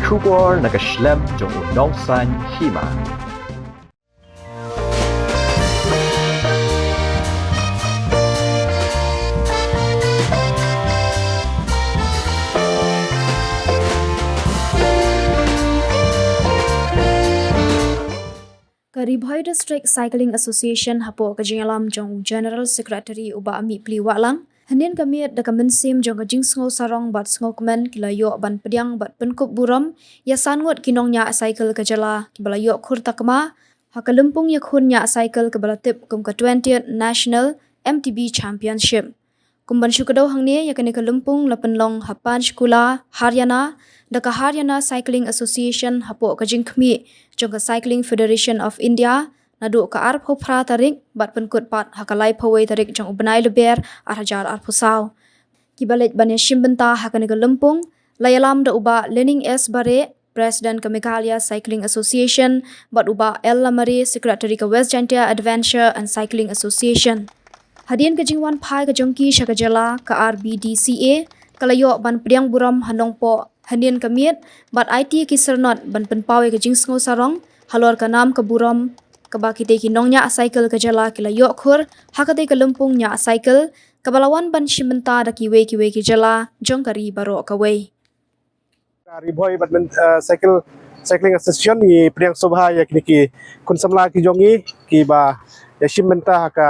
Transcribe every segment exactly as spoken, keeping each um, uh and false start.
Khubor na ka shlem jong u nongsan hima. Ka Ri Bhoi District Cycling Association hapoh ka jingïalam jong u General Secretary u Bah Mihpli Wahlang, hynnin ka miet da ka mynsiem jong ka jingsngew sarong bad sngewkmen ki la ïoh ban pdiang bad pynkup burom ïa san ngut ki nongñiah cycle ka jylla kiba la ïoh khur takma ha ka lympung ïakhun ñiah cycle kaba la tip kum ka twentieth National M T B Championship. Kum ban shu kdew hangne, ïa kane ka lympung la pynlong ha Panchkula, Haryana, da ka Haryana Cycling Association hapoh ka jingkhmih jong ka Cycling Federation of India naduh ka arphew phra tarik bad pynkut pat ha ka laiphew wei tarik jong u bnai Lber ar hajar arphew saw. Kiba leit ban ïashim bynta ha kane ka lympung la ïalam da u Bah Lening S Bareh, President ka Meghalaya Cycling Association, bad u Bah L Lamare, Secretary ka West Jaintia Adventure and Cycling Association. Hadien ka jingwan phai ka jong ki sha ka jylla, ka R B D C A ka la ïoh ban pdiang burom ha Nongpoh hynnin ka miet bad aiti ki syrnod ban pynpaw ïa ka jingsngew sarong halor ka nam ka burom kaba kitei ki nongñiah cycle ka jylla ki la ïoh khur ha katei ka lympung ñiah cycle kaba la wan ban shim bynta da kiwei kiwei ki jylla jong ka ri baroh kawei. Ka Ri Bhoi Badmin-, eh, Cycle, Cycling Association ngi pdiang sngewbha ïa kine ki khun samla ki jong ngi kiba ïashim bynta ha ka,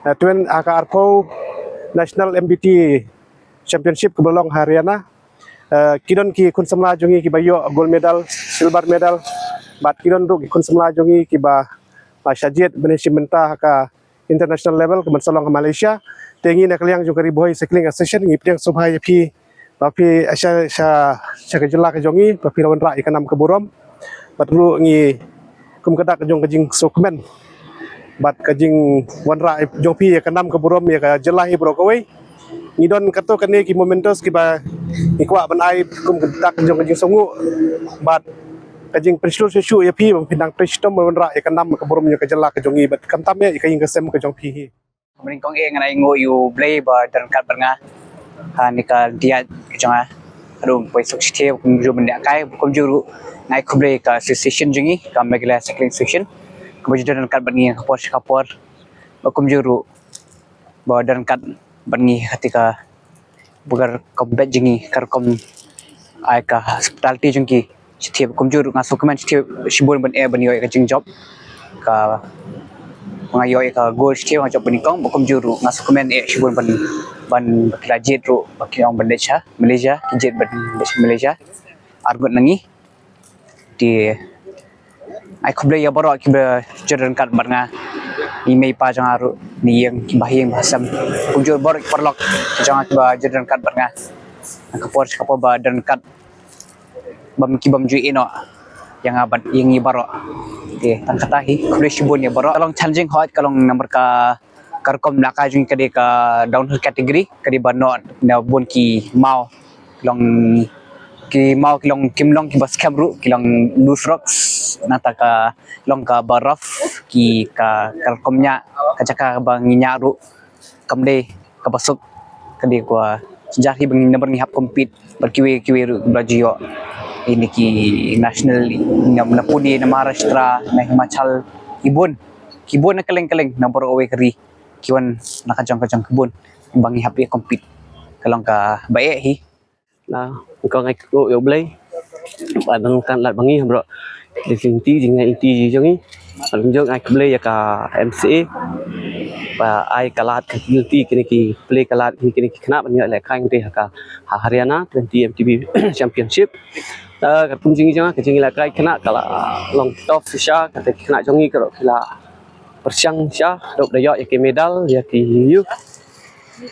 eh, twen-, ha ka arphew National M B T Championship kaba long ha Haryana. Eh, ki don ki khun samla jong ngi kiba ïoh gold medal, silver medal, bad ki don ruh ki khun samla jong ngi kiba, ba shah jied ban ïashim bynta ha ka international level, ka ban sa long ha Malaysia. Te ngi na ka liang jong ka Ri Bhoi Cycling Association ngi pdiang sngewbha ïa phi ba phi, eh, sha, sha, sha ka jylla ka jong ngi ba phi la wanrah ïa ka nam ka burom. Bad ruh ngi kum ka dak jong ka jingsngewkmen bad ka jingwanrah jong phi ïa ka nam ka burom ïa ka jylla hi baroh kawei. Ngi don katto katne ki mementos kiba ngi kwah ban ai kum ka dak jong ka jingsngewnguh bad ka jingpynshlur shuh shuh ïa phi ba phi nang trei shitom ban wanrah ïa ka nam ka burom ïa ka jylla ka jong ngi bad khamtam ïa ka ïing ka sem ka jong phi hi. Kumba nyngkong eh ngan ai nguh ïa U Blei ba don ryngkat bad nga ha kane ka lynti ïaid ka jong nga. Haduh poi suk shithi kumjuh ban ïa kai, kumjuh ruh nga ai khublei ka association jong ngi, ka Meghalaya Cycling Association, kaba ju don ryngkat bad ngi ha ka por sha ka por. Ba kumjuh ruh ba don ryngkat bad ngi ha kata ka, ba ka rukom beit jong ngi, ka rukom ai ka hospitality jong ki. Shatei kumjuh ruh nga sngewkmen shatei shibun ban, eh, ban ïoh ïa ka jingjop. Ka, nga ïoh ïa ka gold shatei nga jop ba nyngkong, ba kumjuh ruh nga sngewkmen, eh, shibun ban, ban, ba ki la jied ruh, ba ki ong ban leit sha Malaysia, ki jied ban leit sha Malaysia. Arngut na ngi. Te ai khublei ïa baroh kiba ju don ryngkat bad nga. I mei i pa jong nga ruh, ne ïing, ki bahaïing bahasem. Kumjuh baroh ki paralok ki jong nga kiba ju don ryngkat bad nga. Na ka por sha ka por ba don ryngkat bym, ki bym ju ïehnoh ïa nga bad ïa ngi baroh. Te tang kata hi, khublei shibun ïa baroh. Ka long challenging, hooid ka long namar ka ka rukom lehkai jong ngi ka dei ka downhill category, ka dei ba noh na bun ki maw, ki long ki maw, ki long, kim long kiba skhem ruh, ki long loose rocks, nangta ka long kaba rough, ki ka, ka rukom ñiah, ka jaka ba ngi ñiah ruh kam dei kaba suk, ka dei kaba jynjar hi ba ngi, namar ngi hap compete bad kiwei kiwei ruh ba ju ïoh ïa kine ki national, na, na Pune, na Maharashtra, na Himachal, ki bun, ki bun na kylleng kylleng na baroh kawei ka ri. Ki wan na ka jong ka jong ka bun ba ngi hap ïa compete. Ka long kaba eh hi. Na, nga ai khublei ïa U Blei ba don ryngkat lad bad ngi ha baroh ki lynti jingïaid lynti jong ngi. Bad kumjuh ai khublei ïa ka M C A ba ai ka lad ka lynti, kine ki plie ka lad kine ki khynnah ban ïoh lehkai hangtei ha ka, ha Haryana twenty M T B Championship. Eh, katkum jingïalehkai khynnah ka la long tough shisha, kata ki khynnah jong ngi ka ruh ki la pyrshang shisha, ruh da ïoh ïa ki medal, ïa ki ïuh.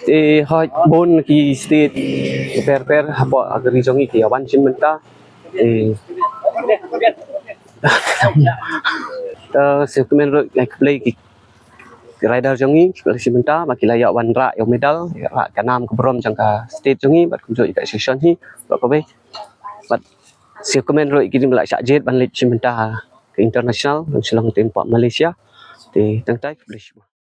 Te hooid bun ki state bapher bapher hapoh ka ri jong ngi ki ïa wan shim bynta. Eh, te sngewkmen ruh ai khublei ki rider jong ngi kiba la shim bynta ba ki la ïoh wanrah ïa u medal, ïa rah ka nam ka burom jong ka state jong ngi bad kumjuh ïa ka association hi baroh kawei. Bad sngewkmen ruh ïa kine ba la shah jied ban leit shim bynta ha ka international, ban shu long team hapoh Malaysia. Te tang katei, khublei shibun.